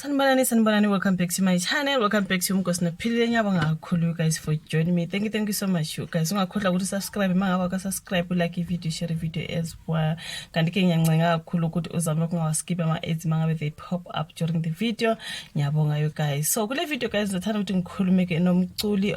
Sanibonani, sanibonani. Welcome back to my channel. Welcome back to Umgosi Nophilile. Ngiyabonga kakhulu, you guys, for joining me. Thank you, thank you so much, you guys. Ungakhohlwa ukuthi subscribe mangabe ka subscribe, like i-video, share i-video as well. Kanti ke ngiyancenga kakhulu ukuthi uzame ukungawaskip ama-ads mangabe they pop up during the video. Ngiyabonga, you guys. So kule video, guys, ngizothanda ukuthi ngikhulume ke nomculi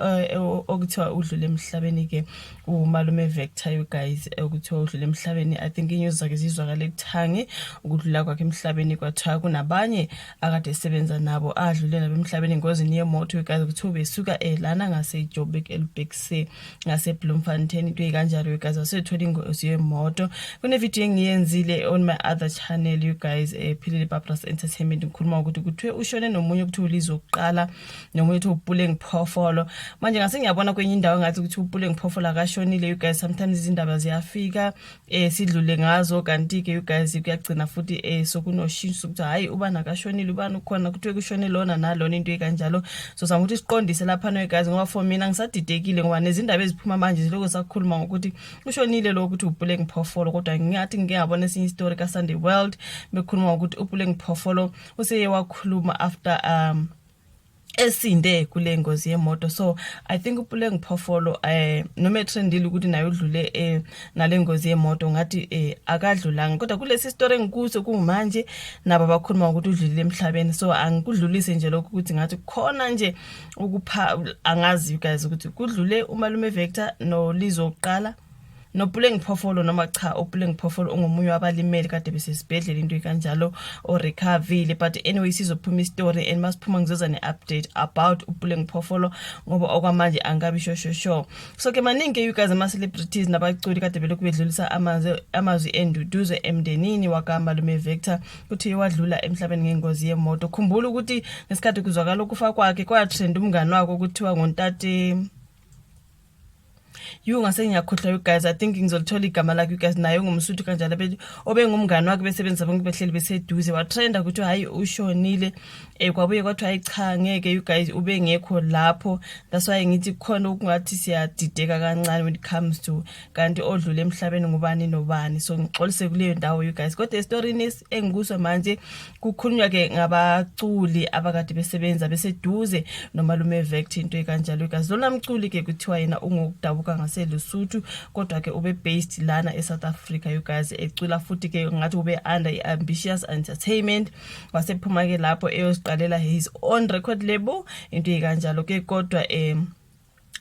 okuthiwa udlule emhlabeni ke, uMalume Vector, you guys, okuthiwa udlule emhlabeni. I think inews zakhe zizwakale kuthangi ukudlula kwakhe emhlabeni. Kwathiwa kunabanye akade esebenza nabo adlule nabo emhlabeni engozini yemoto, you guys. Kuthiwa besuka lana ngaseJoburg elibhekise ngaseBloemfontein, into ekanjalo, you guys, wasethola ingozi yemoto. Kune video engiyenzile on my other channel, you guys, Philile Babras Entertainment, ngikhuluma ukuthi kuthiwe ushone nomunye kuthiwa uLizokuqala, nomunye kuthiwa uPule Ngiphofolo. Manje ngase ngiyabona kwenye indawo ngathi ukuthi uPule Ngiphofolo akashonile, you guys. Sometimes izindaba ziyafika sidlule ngazo, kanti ke, you guys, kuyagcina futhi sokunoshintsho ukuthi hayi, ubani akashonile, ubani ukhona, kuthiwe kushone lona nalona, into ekanjalo. So zama ukuthi siqondise lapha no, guys, ngoba for mina ngisadidekile, ngoba nezindaba eziphuma manje ziloko sakhuluma ngokuthi ushonile lo ukuthi uPule Ngiphofolo, kodwa ngingathi ngike ngabona esinye istory ka Sunday World bekhuluma ngokuthi uPule Ngiphofolo useye wakhuluma after esinde kule ngozi yemoto. So I think uPule Ngiphofolo, noma etrendile ukuthi naye udlule nale ngozi yemoto, ngathi akadlulanga, kodwa kulesi story engikuso kungumanje nabo bakhuluma ukuthi udlulile emhlabeni. So angikudlulise nje lokho ukuthi ngathi khona nje ukupha, angazi, you guys, ukuthi kudlule uMalume Vector noLizokuqala noPule Ngiphofolo noma cha. uPule Ngiphofolo ungomunye wabalimele kade besesibhedlela, into kanjalo, orecoverile. But anyway, sizophuma istory and masiphuma ngizoza ne-update about uPule Ngiphofolo, ngoba okwamanje angikabi sure sure sure. So ke maningi, you guys, ama-celebrities nabaculi kade belokhu bedlulisa amazwi enduduzo emndenini wakaMalume Vector, kuthi wadlula emhlabeni ngengozi yemoto. Khumbula ukuthi ngesikhathi kuzwakala ukufa kwakhe kwatrend umngani wakhe okuthiwa ngontate you, ngase ngiyakhohlwa, you guys. I think ngizolithola igama lakhe, you guys. Naye ungumSuthu kanjalo, obengumngani wakhe, besebenzisa bonke, behleli beseduze. Watrenda ukuthi hayi, ushonile. Kwabuye kwathiwa hayi cha, ngeke, you guys, ubengekho lapho. That's why ngithi khona ukungathi siyadideka kancane when it comes to kanti odlule emhlabeni ngubani nobani. So ngixolise kuleyo ndawo, you guys, kodwa esitorini engikuso manje kukhulunywa ke ngabaculi abakade besebenza beseduze noMalume Vector, into ekanjalo, you guys. Lona mculi ke kuthiwa yena ungokudabuka ngaseLesotho, kodwa ke ube based lana eSouth Africa, you guys, ecula futhi ke ngathi ube under iAmbitious Entertainment, wasephuma ke lapho eyoziqalela his own record label, into ekanjalo ke. Kodwa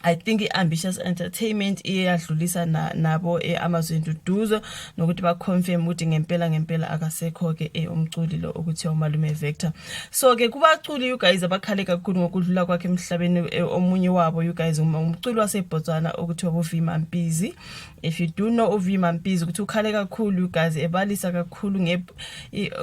I think i-Ambitious Entertainment iye yadlulisa nabo amazwi enduduzo nokuthi baconfirm ukuthi ngempela ngempela akasekho ke umculi lo okuthiwa uMalume Vector. So ke kubaculi, you guys, abakhale kakhulu ngokudlula kwakhe emhlabeni, omunye wabo, you guys, umculi waseBotswana okuthiwa uV Mampizi. If you do know uV Mampizi, ukuthi ukhale kakhulu, you guys, ebalisa kakhulu nge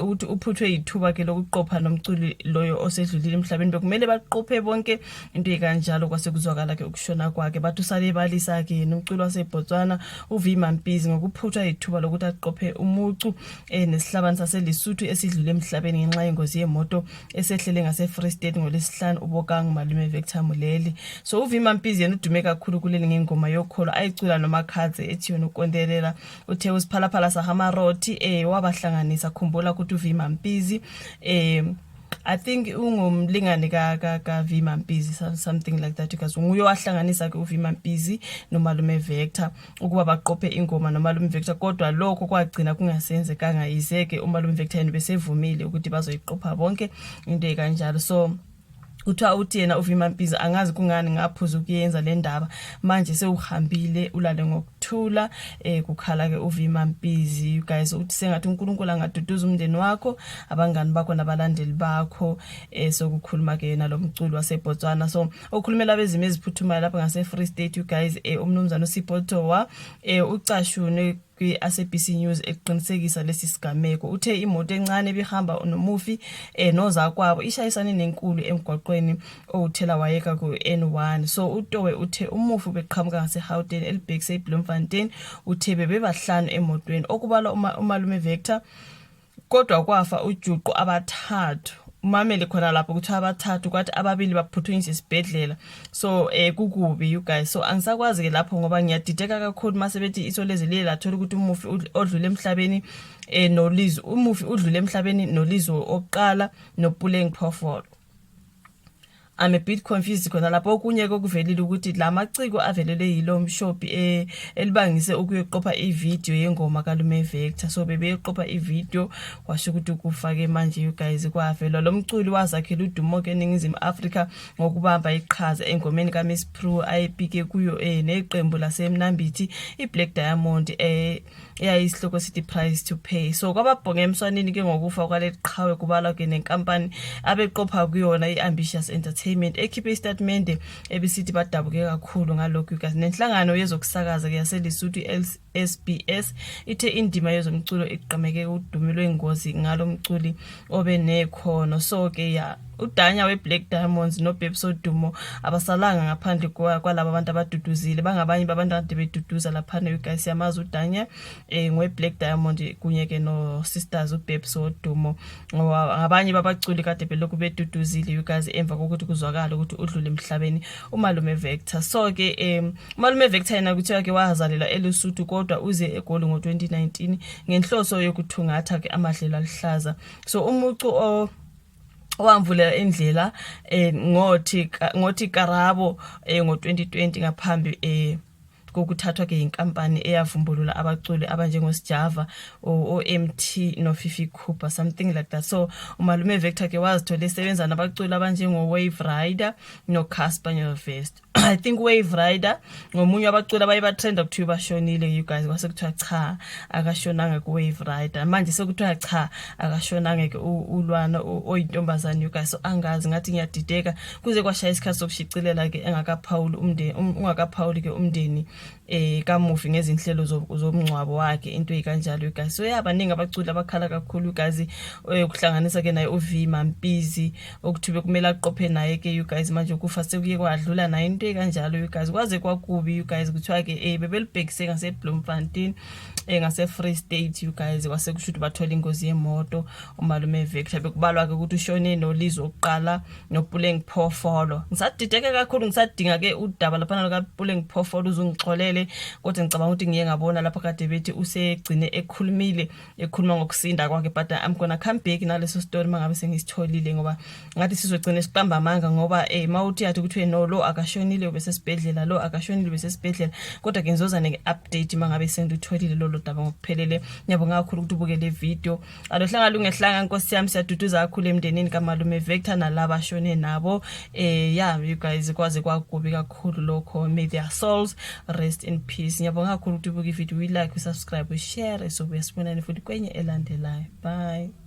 ukuthi uphuthwe ithuba ke lokuqopha nomculi loyo osedlulile emhlabeni. Bekumele baqophe bonke, into ekanjalo, kwase kuzwakala ke ukushona kwakhe. Bathi usale ebalisa ke nomculi waseBotswana uV Mampizi ngokuphuthwa ithuba lokuthi aqophe umucu nesihlabani saseLesotho esidlule emhlabeni ngenxa yengozi yemoto esehlele ngase Free State ngoLwesihlanu, uBokang Malume Vector Mulele. So uV Mampizi yena udume kakhulu kuleli ngengoma yokholo ayicula noMakhadzi ethi yona ukondelela. Uthe usiphalaphala sahamarothi wabahlanganisa. Khumbula ukuthi uV Mampizi, I think ungumlingane ka V Mampizi, something like that, because nguye wahlanganisa ke uV Mampizi noMalume Vector ukuba baqophe ingoma noMalume Vector, kodwa lokho kwagcina kungasenzekanga, yize ke uMalume Vector yena besevumile ukuthi bazoyiqopha bonke, into ekanjalo. So kuthiwa uthi yena uV Mampizi, "Angazi kungani ngaphuza ukuyenza le ndaba, manje sewuhambile, ulale ngokuthula." Kukhala ke uV Mampizi, you guys. Uthi sengathi uNkulunkulu angaduduza umndeni wakho, abangani bakho nabalandeli bakho. Sokukhuluma ke yena lo mculi waseBotswana. So okhulumela abezimo eziphuthumayo lapha ngase Free State, you guys, umnumzana uSipho Towa, ucashunwe kwi-SABC News eqinisekisa lesi sigameko, uthe imoto encane ebihamba nomufi nozakwabo ishayisane nenkulu emgwaqweni owuthela wayeka ku-N1. So uTowe uthe umufi ubeqhamuka ngaseGauteng elibhekise eBloemfontein. Uthe bebebahlanu emotweni, okubalwa uMalume Vector, kodwa kwafa ujuqu abathathu. Umamele khona lapho kuthiwa abathathu, kwathi ababili baphuthunyiswa esibhedlela. So kukubi, you guys. So angisakwazi ke lapho ngoba ngiyadideka kakhulu mase bethi Isolezwe liye lathola ukuthi umufi odlule emhlabeni noLizwe, umufi udlule emhlabeni noLizwe oqala noPuleng Phoofolo. I'm a bit confused khona lapho. Okunye kokuvelile ukuthi la maciko avelele yilo mshopi elibangise ukuyoqopha ivideo yengoma kaLume Vector. So bebeyoqopha ivideo, washo ukuthi kufake manje, you guys, kwavelwa lo mculi wazakhela udumo ke eNingizimu Afrika ngokubamba iqhaza engomeni kaMiss Pru ayepike kuyo neqembu laseMnambithi iBlack Diamond, eyayisihloko sithi "Price to Pay". So kwababhonga emswanini ke ngokufa kwaleli qhawe kubalwa ke nenkampani abeqopha kuyona, i-Ambitious Entertainment, ekhiphe istatimende ebisithi badabuke kakhulu ngalokhu, guys. Nenhlangano yezokusakaza ke yaseLesotho, i-SBS, ithe indima yezomculo iqameke udumo lwengozi ngalo mculi obenekhono. So ke ya, uDanya we-Black Diamonds noBabes Wodumo abasalanga ngaphandle kwalaba abantu abaduduzile, bangabanye babantu kade beduduza laphana, you guys. Siyamazi uDanya ngowe-Black Diamond kunye ke no-sisters uBabes Wodumo, ngoba ngabanye babaculi kade belokhu beduduzile, you guys, emva kokuthi kuzwakala ukuthi udlule emhlabeni uMalume Vector. So ke uMalume Vector yena kuthiwa ke wazalelwa eLesotho, kodwa uze eGoli ngo-2019 ngenhloso yokuthungatha ke amadlelo aluhlaza. So umucu owamvulela indlela ngothi Karabo ngo2020 ngaphambi kokuthathwa ke inkampani eyavumbulula abaculi abanjengoSjava, o-Emtee noFifi Cooper, something like that. So uMalume Vector ke wazithola esebenza nabaculi abanjengo Wave Rider noCasper Nyovest. I think Wave Rider ngomunye wabaculi abaye batrenda, kuthiwa bashonile, you guys, kwase kuthiwa cha, akashonanga ku Wave Rider. Manje sekuthiwa cha, akashonanga ke ulwana oyintombazane, you guys. So angazi, ngathi ngiyadideka. Kuze kwashaya isikhathi sokushicilela ke engakaphawuli umndeni, ungakaphawuli ke umndeni kamufi ngezinhlelo zomngcwabo wakhe, into ezikanjalo, you guys. So yabaningi abaculi abakhala kakhulu, you guys, kuhlanganisa ke naye uV Mampizi okuthiwe kumele aqophe naye ke, you guys. Manje ukufa sekuye kwadlula naye, into ekanjalo, you guys. Kwaze kwakubi, you guys. Kuthiwa ke bebelibhekise ngase Bloemfontein, ngase Free State, you guys, kwase kusho ukuthi bathola ingozi yemoto uMalume Victor. Bekubalwa ke ukuthi ushone noLizwe oqala noPuleng Phoofolo. Ngisadideke kakhulu, ngisadinga ke udaba lapha ka Puleng Phoofolo, uzungixolele, kodwa ngicabanga ukuthi ngiye ngabona lapha kade bethi usegcine ekhulumile, ekhuluma ngokusinda kwakhe, but I'm gonna come back naleso story mangabe sengisitholile, ngoba ngathi sizogcina siqamba amanga, ngoba mawuthi yathi ukuthi no, lo akashonile ubesesibhedlela, lo akashonile ubesesibhedlela. Kodwa ke ngizoza ne-update mangabe sengilutholile lolo daba ngokuphelele. Ngiyabonga kakhulu ukuthi ubuke le video. Alohlanga lungehlanga, nkosi yami. Siyaduduza kakhulu emndenini kaMalume Vector nalaba ashone nabo. Yeah, you guys, kwaze kwakubi kakhulu lokho. May their souls rest in peace. Ngiyabonga kakhulu ukuthi ubuke ivideo, uyi-like, usubscribe, ushare. So sibonane futhi kwenye elandelayo. Bye.